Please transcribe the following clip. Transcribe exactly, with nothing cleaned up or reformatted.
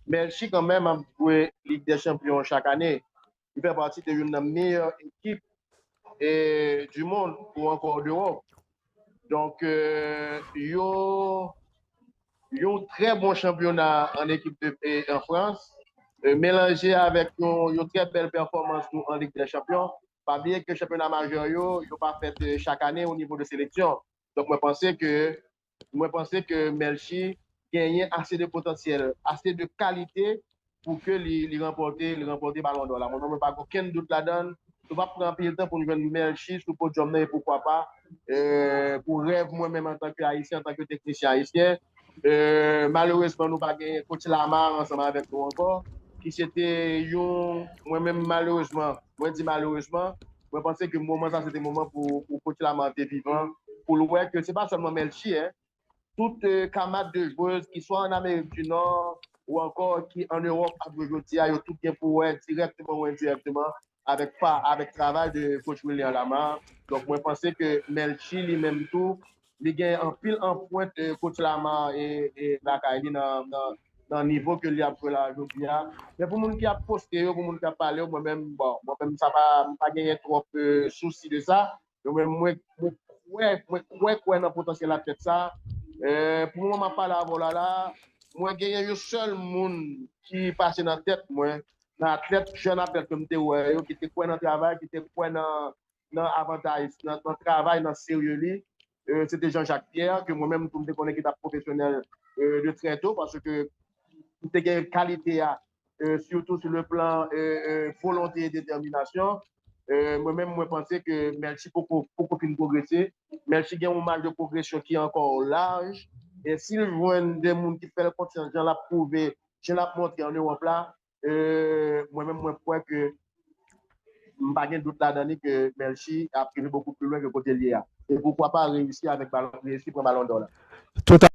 Melchi kanmenm ap jwe Lig dè Chanpyon chak ane. Li fè pati de youn nan meyè ekip e, du monde ou ankò dewò. Donk, e, yon, yon trè bon chanpyona an ekip de, e, an Frans, e, melanje avèk yon, yon trè bèl pèfòmans nou an Lig dè Chanpyon. Pa bliye ke chanpyona majè yo, yo pa fèt, e, chak ane o nivo de seleksyon. Donk, mwen panse ke, mwen panse ke Melchi genyen ase de potansyèl, ase de kalite pou ke li, li ranpòte, li ranpòte Balon dò la. Mwen, mwen pa gen okenn dout ladan l. Nou p ap pran anpil tan pou nou jwenn Melchi sou podyòm nan e poukwa pa, e, pou rèv mwen menm antanke Ayisyen, antanke teknisyen ayisyen, e, malerezman, nou pa gen coach Lamar ansanm avèk nou ankò, ki se te yon, mwen menm malerezman, mwen di malerezman, mwen panse ke moman sa se te moman pou, pou coach Lamar te vivan, pou l wè ke se pa sèlman Melchi, en, tout, e, kamad de jwez ki swa an Amerik di Nò ou ankò ki an Ewòp ap jwe jodi a, yo tout gen pou wè dirèkteman ou endirèkteman avèk pa, avèk travay de coach Wilner Lamar. Donk, mwen panse ke Melchi li menm tou, li gen anpil anprent, e, coach Lamar e, e lakay li nan, nan, nan nivo ke li ap jwe la jodi a. Men pou moun ki ap poste yo, pou moun ki ap pale yo, mwen menm, bon, mwen menm sa pa, m pa genyen twòp, e, sousi de sa. Mwen, mwen, mwen kwè, mwen kwè, kwè nan potansyèl atlèt sa. E, pou moman m ap pale avè w la, la, mwen genyen yon sèl moun ki pase nan tèt mwen, nan atlèt, jèn atlèt ke m te wè yo, ki te kwè nan travay, ki te kwè nan, nan avantaj, nan, nan travay, nan serye li. E, se te Jean-Jacques Pierre, ke mwen menm tou m te konnen ki t ap pwofesyonèl, e, de trè to, paske m te gen kalite a, e, sitou sou le plan, e, e, volonte e detèminasyon. E, mwen menm, mwen panse ke Melchi poko, poko fin pwogrese. Melchi gen yon maj de pwogresyon ki ankò laj. E si l jwenn de moun ki fè l konfyans, jan l ap pwouve, jan l ap montre an Ewòp la, e, mwen menm, mwen kwè ke m pa gen dout ladan li ke Melchi ap rive beaucoup plus loin ke kote l ye a. E poukwa pa reyisi avèk balon, reyisi pran Balon dò la. Tout à